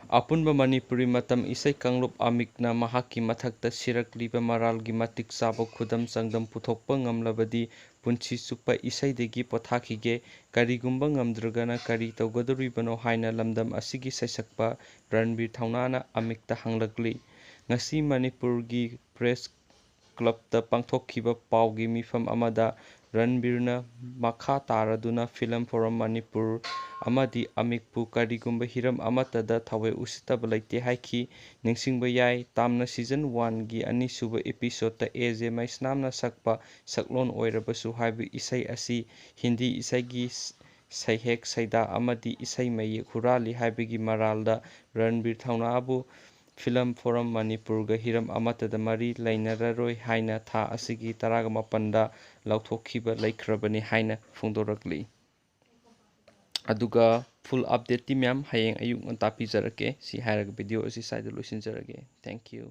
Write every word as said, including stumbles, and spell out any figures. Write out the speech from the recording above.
ꯑꯄꯨꯟꯕ ꯃꯅꯤꯄꯨꯔꯤ ꯃꯇꯝ ꯏꯁꯩ ꯀꯥꯡꯂꯨꯞ ꯑꯃꯤꯛꯅ ꯃꯍꯥꯛꯀꯤ ꯃꯊꯛꯇ ꯁꯤꯔꯛꯂꯤꯕ ꯃꯔꯥꯜꯒꯤ ꯃꯇꯤꯛ ꯆꯥꯕ ꯈꯨꯗꯝ ꯆꯥꯡꯗꯝ ꯄꯨꯊꯣꯛꯄ ꯉꯝꯂꯕꯗꯤ ꯄꯨꯟꯁꯤ ꯆꯨꯞꯄ ꯏꯁꯩꯗꯒꯤ ꯄꯣꯊꯥꯈꯤꯒꯦ꯫ ꯀꯔꯤꯒꯨꯝꯕ ꯉꯝꯗ꯭ꯔꯒꯅ ꯀꯔꯤ ꯇꯧꯒꯗꯧꯔꯤꯕꯅꯣ ꯍꯥꯏꯅ ꯂꯝꯗꯝ ꯑꯁꯤꯒꯤ ꯁꯩꯁꯛꯄ ꯔꯟꯕꯤꯔ ꯊꯧꯅꯥꯅ ꯑꯃꯤꯛꯇ ꯍꯪꯂꯛꯂꯤ꯫ ꯉꯁꯤ ꯃꯅꯤꯄꯨꯔꯒꯤ ꯄ꯭ꯔꯦꯁ ꯀ꯭ꯂꯕꯇ ꯄꯥꯡꯊꯣꯛꯈꯤꯕ ꯄꯥꯎꯒꯤ ꯃꯤꯐꯝ ꯑꯃꯗ ꯔꯟꯕꯤꯔꯅ ꯃꯈꯥ ꯇꯥꯔꯗꯨꯅ ꯐꯤꯂꯝ ꯐꯣꯔꯝ ꯃꯅꯤꯄꯨꯔ ꯑꯃꯗꯤ ꯑꯃꯤꯛꯄꯨ ꯀꯔꯤꯒꯨꯝꯕ ꯍꯤꯔꯝ ꯑꯃꯠꯇꯗ ꯊꯋꯥꯏ ꯎꯁꯤꯠꯇꯕ ꯂꯩꯇꯦ ꯍꯥꯏꯈꯤ꯫ ꯅꯤꯡꯁꯤꯡꯕ ꯌꯥꯏ, ꯇꯥꯝꯅ ꯁꯤꯖꯟ ꯋꯥꯟꯒꯤ ꯑꯅꯤꯁꯨꯕ ꯏꯄꯤꯁꯣꯗꯇ ꯑꯦ ꯖꯦ ꯃꯩꯁꯅꯥꯝꯅ ꯁꯛꯄ ꯁꯛꯂꯣꯟ ꯑꯣꯏꯔꯕꯁꯨ ꯍꯥꯏꯕ ꯏꯁꯩ ꯑꯁꯤ ꯍꯤꯟꯗꯤ ꯏꯁꯩꯒꯤ ꯁꯩꯍꯦꯛ ꯁꯩꯗꯥ ꯑꯃꯗꯤ ꯏꯁꯩ ꯃꯌꯦꯛ ꯍꯨꯔꯥꯜꯂꯤ ꯍꯥꯏꯕꯒꯤ ꯃꯔꯥꯜꯗ ꯔꯟꯕꯤꯔ ꯊꯧꯅꯥꯕꯨ ꯐꯤꯂꯝ ꯐꯣꯔꯝ ꯃꯅꯤꯄꯨꯔꯒ ꯍꯤꯔꯝ ꯑꯃꯠꯇꯗ ꯃꯔꯤ ꯂꯩꯅꯔꯔꯣꯏ ꯍꯥꯏꯅ ꯊꯥ ꯑꯁꯤꯒꯤ ꯇꯔꯥꯒ ꯃꯥꯄꯟꯗ ꯂꯧꯊꯣꯛꯈꯤꯕ ꯂꯩꯈ꯭ꯔꯕꯅꯤ ꯍꯥꯏꯅ ꯐꯣꯡꯗꯣꯔꯛꯂꯤ꯫ ꯑꯗꯨꯒ ꯐꯨꯜ ꯑꯞꯗꯦꯠꯇꯤ ꯃꯌꯥꯝ ꯍꯌꯦꯡ ꯑꯌꯨꯛ ꯉꯟꯇꯥ ꯄꯤꯖꯔꯛꯀꯦ꯫ ꯁꯤ ꯍꯥꯏꯔꯒ ꯚꯤꯗꯤꯑꯣ ꯑꯁꯤ ꯁ꯭ꯋꯥꯏꯗ ꯂꯣꯏꯁꯤꯟꯖꯔꯒꯦ꯫ Thank you꯫